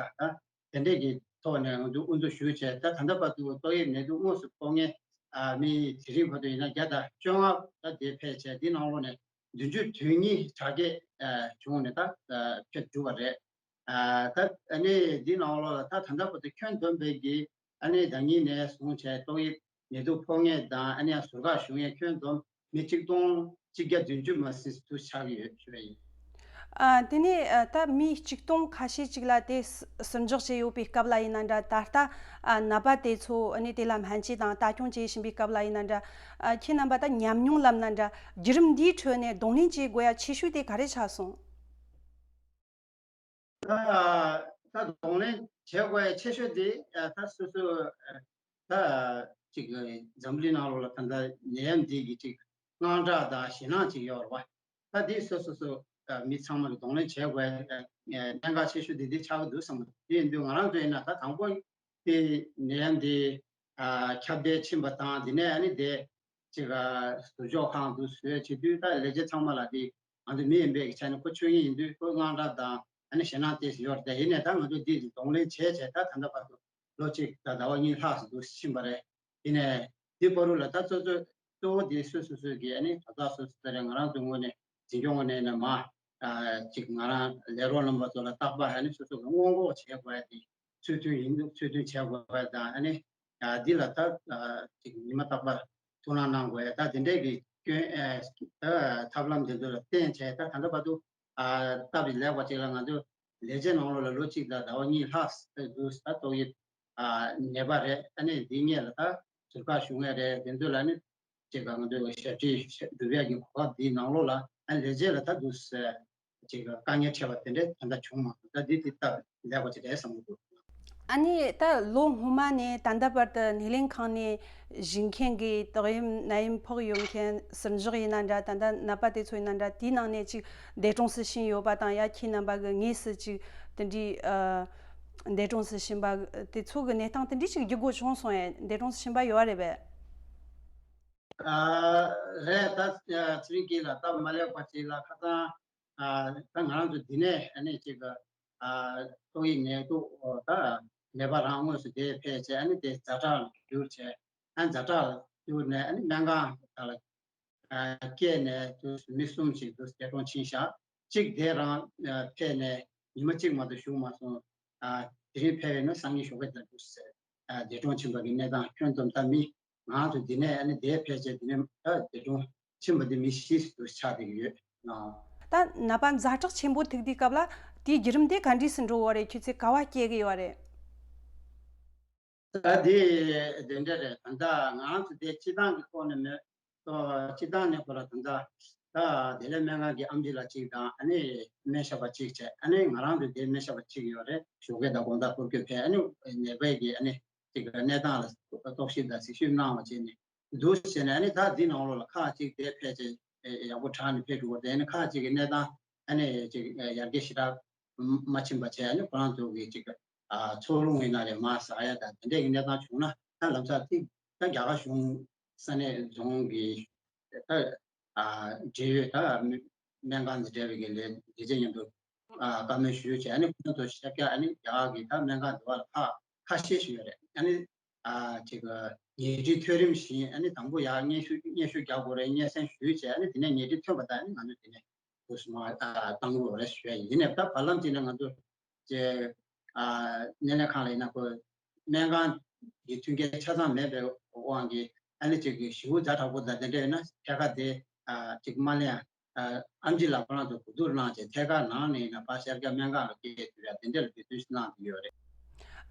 དང་། དེ་འདྲས་ཀྱི་ཐོག་ནས་ང་ཚོས་དབུ་འཛུགས་ཞུས་བྱས། ད་ད་ལྟ་བར་དུ་ཏོག་དབྱིབས་ནད་དུག་དངོས་སུ་ཕོག་མཁན་ཨ་མི་དེ་རིང་བར་དུ་ཡིན་ན་བརྒྱ་དང་བཅོ་ལྔ་ད་དེ་ཕེབས་བྱས། འདི་ནང་ལོགས་ནས་བདུན་ཅུ་དོན་གཉིས་དྲག་སྐྱེད་ཨ་བྱུང་ནས་ད་ཨ་ཕེབས་གྲུབ་པ་རེད། ཨ་ད་ཨ་ནི་འདི་ནང་ལོགས་ལ་ད་ད་ལྟ་བར་དུ་ཁྱོན་བསྡོམས་པའི་གི་ཨ་ནི་ཟླ་ཉིན་ནས་བཟུང་བྱས་ཏོག་དབྱིབས་ནད་དུག་ཕོག་མཁན་དང་། ཨ་ནི་ཡང་ཟུར་བཀག་ཞུ་མཁན་ཁྱོན་བསྡོམས་མི་གཅིག་སྟོང་གཅིག་བརྒྱ་བདུན་ཅུ་མ་ཟིན་ཙམ་ཆགས་ཀྱི་ཡོད་ཞུ་བ་ཡིན། ཨ་དེ་ནས་ཨ་ད་མི་གཅིག་སྟོང་ཁ་ཤས་ཅིག་ལ་དེ་ཟུར་འཇོག་བྱས་ཡོད་པའི་སྐབས་ལ་ཡིན་ན་འདྲ། ད་ལྟ་ཨ་ནད་པ་དེ་ཚོ་ཨ་ནི་དེ་ལ་སྨན་བཅོས་དང་ལྟ་སྐྱོང་བྱེད་བཞིན་པའི་སྐབས་ལ་ཡིན་ན་འདྲ། ཨ་ཁྱེད་རྣམ་པ་ད་ཉམས་མྱོང་ལབ་ན་འདྲ། བརྒྱུད་རིམ་འདིའི་ཁྲོད་ནས་གདོང་ལེན་བྱེད་དགོས་ཡ་ཆེ་ཤོས་དེ་ག་རེ་ཆགས་སོང་། ད་ད་གདོང་ལེན་བྱེད་དགོས་ཡ་ཆེ་ཤོས་དེ་ད་སོ་སོ་ད་ཅིག་འཛམ་གླིང་ནང་ལོགས་ལ་ད་ལྟ་ནད་ཡམས་འདི་གི་ཅིག་དངངས་སྐྲག་དང་ཞེད་སྣང་ཅིག་ཡོད་རེད་བ། ད་འདི་སོ་སོ་སོ་མི་ཚང་མ་གི་གདོང་ལེན་བྱེད་དགོས་ཡ་གནད་འགག་ཆེ་ཤོས་དེ་འདི་ཆགས་ཀྱི་འདུག་བསམ་གི་འདུག་དེ་ཡིན་དུས་ང་རང་ཚོ་ཡིན་ན་ད་དང་པོ་དེ་ནད་ཡམས་འདི་ཁྱབ་གདལ་ཕྱིན་པ་དང་། དེ་ནས་ཨ་ནི་དེ་ཅིག་ཟུར་འཇོག་ཁང་དུ་བཟོས་བྱེད་དུས། ད་ལས་བྱེད་ཚང་མ་ལ་དེ་ང་ཚོ་མི་ཡིན་པའི་ཆ་ནས་ཁོ་ཆོས་ཉིད་ཡིན་དུས་ཁོ་དངངས་སྐྲག་དང་ཨ་ནི་ཞེད་སྣང་ཏོག་ཙམ་ཡོད་རེད། ཡིན་ནའི་ད་ང་ཚོ་འདི་གདོང་ལེན་བྱས་བྱས་ད་ད་ལྟ་བར་དུ་ལོ་གཅིག་དང་ཟླ་བ་གཉིས་ལྷག་ཙམ་འདུག་ཕྱིན་པ་རེད། ཡིན་ནའི་འདི་བར་དུ་ལ་ད་གཙོ་གཙོ་གཙོ་བོ་འདི་སོ་སོ་སོ་གི་ཨ་ནི་གྲྭ་ཚང་སོ་སོ་ད་རེད། ང་རང་ཚོའི་ངོས་ནས་འཛིན་སྐྱོང་ངོས་ནས་ནས་མ་ཅིག་ང་རང་ལས་རོགས་རྣམ་པ་ཚོ་ལ་རྟག་པར་ཨ་ནི་སོ་སོ་གི་སྔོན་འགོག་བྱེད་དགོས་ཡ་དེ་ཚུལ་མཐུན་ཡིན་འདུག་ཚུལ་མཐུན་བྱེད་དགོས་པ་དང་། ཨ་ནི་འདི་ལ་ད་ཅིག་ཉི་མ་རྟག་པར་ཐུགས་སྣང་གནང་དགོས་ཡ། ད་དེ་འདྲའི་གི་སྐྱོན་ཐབས་ལམ་དེ་ཚོ་ལ་བརྟེན་བྱས་ད་ད་ལྟ་བར་དུ་ ཨ་སྟབས་ལེགས་པ་ཅིག་ལ་ང་ཚོ་ལས་བྱེད་ནང་ལོགས་ལ་ལོ་གཅིག་དང་ཟླ་བ་གཉིས་ལྷག་འདུག་ད་ཏོག་དབྱིབས་ཨ་ནད་པ་རེད། ཨ་ནི་འདི་སྔོན་ལ་ད་ཟུར་བཀག་ཞུ་མཁན་རེད། དེ་ཚོ་ལ་ཨ་ནི་ཅིག་ང་ཚོ་ཞབས་ཕྱི་སྒྲུབ་ཡག་གི་གོ་སྐབས་འདིའི་ནང་ལོགས་ལ་ཨ་ནི་ལས་བྱེད་ལ་ད་འདུག་ཅིག་དཀའ་ངལ་འཕྲད་པ་དེ་འདྲ་ད་ལྟ་བྱུང་མ་སོང་། ད་འདི་དེ་སྟབས་ལེགས་པ་ཅིག་རེད་བསམ་གྱི་འདུག་ཨ་ནི་ད་ལོ་སྔོན་མ་ནས་ད་ལྟ་བར་དུ་སྣེ་ལེན་ཁང་ནས་བཞུགས་མཁན་གྱི་ཏོག་དབྱིབས་ནད་ཡམས་ཕོག་ཡོད་མཁན་ཟུར་འཇོག་ཡིན་ན་འདྲ། ད་ལྟ་ནད་པ་དེ་ཚོ་ཡིན་ན་འདྲ། དེའི་ནང་ནས་ཅིག་འདས་གྲོངས་སུ་ཕྱིན་ཡོད་པ་དང་། ཡ་ཁྱེད་རྣམ་པ་གི་དངོས་སུ་ཅིག་དེ་འདྲའི་ཨ་འདས་གྲོངས་སུ་ཕྱིན་པ་དེ་ཚོ་གི་གནས་སྟངས་དེ་འདྲའི་ཅིག་བརྒྱུད་དགོས་བྱུང་སོང་ཡ། འདས་གྲོངས་སུ་ཕྱིན་པ་ཡོད་རེད་པས། ཨ་རེད། ད་ཚེ་རིང་སྐྱིད་ལགས་སྟབས་མ་ལེགས་པ་ཅིག་ལ་ཁ་སང་ཨ་ད་ང་རང་ཚོ་འདི་ནས་ཨ་ནི་ཅིག་ཨ་ཏོག་དབྱིབས་ནད་དུག་ད་ནད་པ་རང་དངོས་སུ་དེ་ཕེབས་བྱས། ཨ་ནི་དེ་ཛ་དྲག་ལ་གྱུར་བྱས། ཨ་ཛ་དྲག་ལ་གྱུར་ནས་ཨ་ནི་སྨན་ཁང་ལ་ཨ་བསྐྱལ་ནས་དུ་མི་གསུམ་ཞིག་ཏུ་འདས་གྲོངས་ཕྱིན་ཤག་གཅིག་དེ་རང་ཨ་ཕེབས་ནས་ཉི་མ་གཅིག་མ་གཏོགས་བཞུགས་མ་སོང་། ཨ་དེ་རིང་ཕེབས་ཡོད་ན་སང་ཉིན་ཞོགས་ཀས་དེ་འདུག་ཟེར། ཨ་འདས་གྲོངས་ཕྱིན་པ་གི་གནས་སྟངས་ཁྱོན་བསྡོམས་ད་མི་ང་ཚོ་འདི་ནས་ཨ་ནི་དེ་ཕལ་ཆེར་འདི་ནས་ད་འདས་གྲོངས་ཕྱིན་པ་འདི་མི་བཞི་ཙམ་ཆགས་བསྡད་ཀྱི་ཡོད། ཨ། ད་ནད་པ་ཛ་དྲག་ཆེན་པོ་ཐུག་དུས་སྐབས་ལ་དེའི་བརྒྱུད་རིམ་དེ་ག་འདྲས་སུ་འགྲོ་གི་ཡོད་རེད། ཁྱོད་ཚོས་ག་བ་སྐྱེལ་གི་ཡོད་རེད། ད་དེ་དེ་འདྲ་རེད། ད་ལྟ་ང་ཚོ་དེ་སྤྱི་བཏང་གི་ཐོག་ནས་མེད། ཨོ། སྤྱི་བཏང་ནས་ཁོ་ལ་ད་ལྟ་ད་བདེ་ལེགས་སྨན་ཁང་གི་ཨེམ་ཆི་ལགས་གཅིག་དང་། ཨ་ནི་སྨན་ཞབས་པ་གཅིག་བྱས། ཨ་ནི་ང་རང་ཚོ་དེ་སྨན་ཞབས་པ་གཅིག་ཡོད་རེད། ཞོགས་ཀས་དང་དགོང་དག་སྐོར་སྐྱོད་བྱས། ཨ་ནི་ནད་པའི་གི་ཨ་ནི་ཅིག་གནས་སྟངས་ལ་རྟོག་ཞིབ་དང་གཟིགས་ཞིབ་གནང་བ་བྱས་ནས་འདུག་བྱས་ནས། ཨ་ནི་ད་འདི་ནང་ལོགས་ལ་ཁག་ཅིག་དེ་ཕལ་ཆེར་ཡག་པོ་དྲག་ནས་ཕེབས་འགྲོ་བ་རེད། ཨ་ནི་ཁག་ཅིག་གི་གནས་སྟངས་ཨ་ནི་ཅིག་ཡར་རྒྱས་ཞེ་དྲག་མ་ཕྱིན་པ་བྱས། ཨ་ནི་ཁོ་རང་ཚོ་གི་ཅིག་ཨ་འཚོ་རླུང་ཡིན་ན་རེད། མར་ཟག་ཡ་དང་དེ་འདྲས་ཀྱི་གནས་སྟངས་བྱུང་ན། ད་ལམ་སང་དེ་ད་རྒྱ་གར་གཞུང་ས་གནས་རྫོང་གི་ད་ཨ་འབྲེལ་ཡོད་ད་སྨན་ཁང་དང་འབྲེལ་བའི་གི་ལས་ལས་བྱེད་མཉམ་དུ་ཨ་བཀའ་མོལ་ཞུས་བྱས། ཨ་ནི་ཁོང་ཚོ་ཤར་རྒྱག་ཨ་ནི་རྒྱ་གར་གྱི་ད་སྨན་ཁང་འདི་བ་ལ་ཁག་ཁ་ཤས་ཤིག་ཡོད་རེད། ཨ་ནི་ཨ་ཅིག་ཉལ་ཁྲིའི་ཐོན་རིམ་བཞིན། ཨ་ནི་དང་པོ་ཡར་སྙན་ཞུ་སྙན་ཞུ་རྒྱག་དགོས་རེད། སྙན་སེང་ཞུས་བྱས། ཨ་ནི་དེ་ནས་ཉལ་ཁྲི་ཐོན་པ་དང་། ཨ་ནི་ང་ཚོ་དེ་ནས་འདུག་སེ་མར་ཨ་བཏང་དགོས་རེད་ཞུ་ཡ་ཡིན། ཡིན་ནའི་ད་བར་ལམ་དེ་ནས་ང་ཚོ་ཅེ་ཨ་སྣེ་ལེན་ཁང་ལ་ཡིན་ན་ཁོ་སྨན་ཁང་གི་མཐུན་རྐྱེན་ཆ་ཚང་མེད་པའི་དབང་གིས། ཨ་ནི་ཅིག་གི་ཞེ་པོ་ཛ་དྲག་པོ་དང་དེ་འདྲ་ཡོད་ན་ཐད་ཀར་དེ་ཨ་ཅིག་མ་ལེན་ཡ། ཨ་ཨེམ་ཆི་ལགས་ཁོ་རང་ཚོ་གོ་བསྡུར་གནང་བྱས། ཐད་ཀར་ནང་ནས་ཡིན་ན་ཕར་ཤར་རྒྱག་སྨན་ཁང་ལ་སྐྱེལ་ཐུབ་ཡ་དེ་འདྲ་ལ་འབད་བརྩོན་ཞིག་གནང་བསྡད་ཡོད་རེད།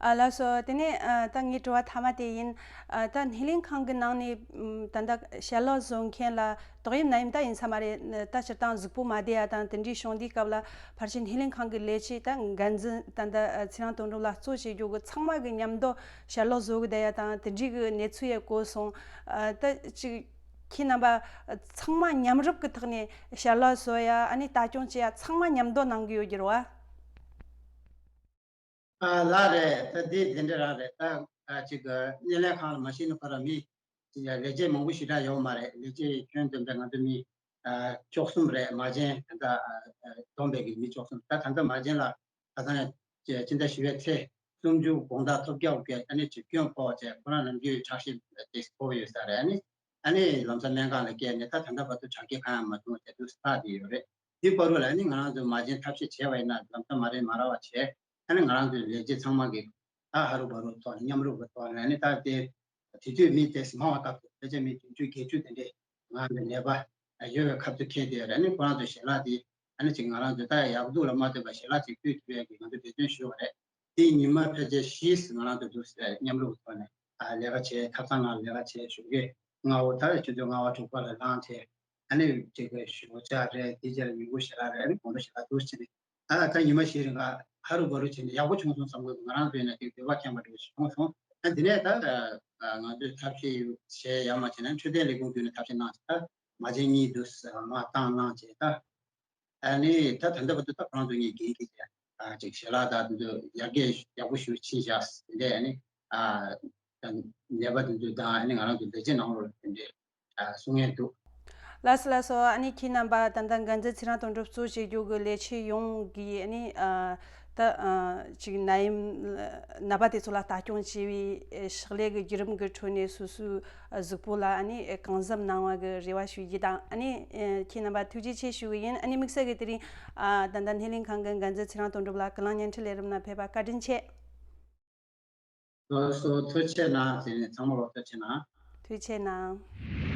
ཨ་ལགས་སོ། དེ་ནས་ཨ་ད་ངའི་དྲི་བ་མཐའ་མ་དེ་ཡིན། ཨ་ད་སྣེ་ལེན་ཁང་གི་ནང་ནས་ཨམ་ད་ལྟ་ཞལ་ལག་བཟོ་མཁན་ལ་ཏོག་དབྱིབས་ནད་ཡམས་ད་ཡིན་ས་མ་རེད། ད་སྤྱིར་བཏང་གཟུགས་པོ་མ་བདེ་ཡ་དང་དེ་འདྲའི་བྱུང་དུས་སྐབས་ལ་ཕལ་ཆེར་སྣེ་ལེན་ཁང་གི་ལས་བྱེད་ད་འགན་འཛིན་ད་ལྟ་ཨ་ཚེ་རིང་དོན་གྲུབ་ལགས་གཙོ་བྱེད་རྒྱུ་གི་ཚང་མ་གི་མཉམ་དུ་ཞལ་ལག་བཟོ་གི་བསྡད་ཡ་དང་དེ་འདྲའི་གི་གནས་ཚུལ་ཡང་གོ་སོང་། ཨ་ད་ཅིག་ཁྱེད་རྣམ་པ་ཚང་མ་མཉམ་རུབ་ཀྱི་ཐོག་ནས་ཞལ་ལག་བཟོ་ཡ། ཨ་ནི་ལྟ་སྐྱོང་བྱེད་ཡ་ཚང་མ་མཉམ་དུ་གནང་གི་ཡོད་ཀྱི་རེད་བ། ཨ་ལགས་རེད། ད་འདི་དེ་འདྲ་རང་རེད། ད་ཨ་ཅིག་སྣེ་ལེན་ཁང་ལ་མ་ཤེས་ན་ཁོ་རང་མི་ཅིག་ལས་བྱེད་མང་པོ་ཞེ་དྲག་ཡོད་མ་རེད། ལས་བྱེད་ཁྱོན་བསྡོམས་པས་ང་ཚོ་མི་ཨ་བཅུ་གསུམ་རེད། མ་བྱན་ད་ལྟ་ཨ་བསྡོམས་པས་ཀྱི་མི་བཅུ་གསུམ། ད་ད་ལྟ་མ་བྱན་ལ་ཁ་སང་ཕྱི་ཟླ་བཞི་པའི་ཚེས་སུམ་ཅུ་དགོང་དག་ཐོལ་རྒྱག་གི་ཨ་ནི་ཅིག་སྐྱོན་ཕོག་བྱས། ཁོ་རང་ནམ་རྒྱུན་ཁྲག་ཤེད་ཏོག་ཙམ་མཐོ་པོ་ཡོད་ས་རེད། ཨ་ནི་ཨ་ནི་ལམ་སང་སྨན་ཁང་ལ་བསྐྱལ་ནས་ད་ད་ལྟ་བར་དུ་དྲག་སྐྱེད་གང་ཡང་མ་བྱུང་བ་བྱས་འདུག་སེ་ལྷག་བསྡད་ཡོད་རེད། འདི་བར་དུ་ལ་ཨ་ནི་ང་རང་ཚོ་མ་བྱན་ཐབས་ཤེས་བྱས་པ་ཡིན་ན་ལམ་སང་མ་རེད་མ་རེད་པ་བྱས། ཨ་ནི་ང་རང་ཚོའི་ལས་བྱེད་ཚང་མ་གིས་ད་ཧ་རུ་བ་རུ་ཐོག་ནས་མཉམ་རུབ་ཀྱི་ཐོག་ནས། ཨ་ནི་ད་དེ་དེ་དུས་མི་དེ་མང་བ་སྟབས་ཀྱིས་ཕལ་ཆེར་མི་བདུན་ཅུ་བརྒྱད་ཅུ་དེ་འདྲས་ང་ཚོ་ནད་པ་ཡོད་པའི་ཁ་ཐུག་འཁེལ་བསྡད་ཡོད་རེད། ཨ་ནི་ཁོ་རང་ཚོའི་ཞལ་ལག་དེ་ཨ་ནི་ཅིག་ང་རང་ཚོས་ད་ཡག་སྡུག་ལ་མ་ལྟོས་པར་ཞལ་ལག་ཅིག་ཕུལ་ཐུབ་ཡས་ཀྱི་ང་ཚོས་འབད་བརྩོན་ཞུ་བ་རེད། དེ་ཉི་མ་ཕལ་ཆེར་བཞི་ཙམ་ང་རང་ཚོ་འདུག་སེ་མཉམ་རུབ་ཀྱི་ཐོག་ནས་ཨ་ལས་ཀ་བྱས། ཐབ་ཚང་ནང་ལས་ཀ་བྱས། ཞོགས་ཀས་སྔ་པོ་ད་ཆུ་ཚོད་ལྔ་པ་དྲུག་པ་ལ་ལངས་བྱས། ཨ་ནི་ཅིག་གི་ཞོགས་ཇ་རེད། དེ་རྗེས་ལ་ཉིན་གུང་ཞལ་ལག་རེད། ཨ་ནི་དགོང་དྲོ་ཞལ་ལག་འདུག་སེ་བྱས་ནས། ཨ་ད་ཉི་མ་བཞི་རིང་ག་ཧ་རུ་བ་རུ་བྱས་ནས་ཡག་པོ་བྱུང་སོང་བསམ་གི་འདུག་ང་རང་ཚོ་ཡིན་ན་ཅིག་འདོད་པ་ཁེངས་པ་འདྲ་བོ་ཞིག་བྱུང་སོང་། ཨ་འདི་ནས་ད་ང་ཚོས་ཐབས་ཤེས་བྱས་ཡག་མ་བྱས་ན་འཕྲོད་བསྟེན་ལས་ཁུངས་བརྒྱུད་ནས་ཐབས་ཤེས་གནང་བྱས། ད་མ་བྱན་གཉིས་འདུག་སེ་མར་བཏང་གནང་བྱས། ད་ཨ་ནི་ད་ད་ལྟ་བར་དུ་ད་ཁོ་རང་ཚོ་གཉིས་འགན་འཁྱེར་བྱས། ཨ་ཅིག་ཞལ་ལག་ད་འདི་ཚོ་ཡར་རྒྱས་ཡག་པོ་ཞིག་ཕྱིན་བཞག་ཟེར་ནས། ཨ་ནི་ཨ་ད་ནད་པ་འདི་ཚོ་དང་ཨ་ནི་ང་རང་ཚོ་ལས་བྱེད་ནང་ལོགས་ལ་དེ་འདྲས་ཨ་གསུང་མཁན་འདུག་ལགས་སོ། ལགས་སོ། ཨ་ནི་ཁྱེད་རྣམ་པ་ད་ལྟ་འགན་འཛིན་ཚེ་རིང་དོན་གྲུབ་གཙོ་བྱེད་རྒྱུ་གི་ལས་བྱེད་ཡོངས་ཀྱིས་ཨ་ནི་ཨ་ད་ཨ་ཅིག་ནད་ཡམས་ནད་པ་དེ་ཚོ་ལ་ལྟ་སྐྱོང་བྱས་པའི་ཕྱག་ལས་ཀྱི་བརྒྱུད་རིམ་གྱི་ཁྲོད་ནས་སོ་སོའི་གཟུགས་པོ་ལ་ཨ་ནི་གང་འཚམ་གནང་བ་གི་རེ་བ་ཞུ་རྒྱུ་དང་། ཨ་ནི་ཁྱེད་རྣམ་པ་ཐུགས་རྗེ་ཆེ་ཞུ་གི་ཡིན། ཨ་ནི་དམིགས་བསལ་གྱི་དེ་རིང་ཨ་ད་ལྟ་སྣེ་ལེན་ཁང་གི་འགན་འཛིན་ཚེ་རིང་དོན་གྲུབ་ལགས་ཀུན་གླེང་བརྙན་འཕྲིན་ལས་རིམ་ནང་ཕེབས་པ་བཀའ་དྲིན་ཆེ། ལགས་སོ། ཐུགས་རྗེ་གནང་། དེ་ནས་ཚང་མ་ལ་ཐུགས་རྗེ་གནང་། ཐུགས་རྗེ་གནང་།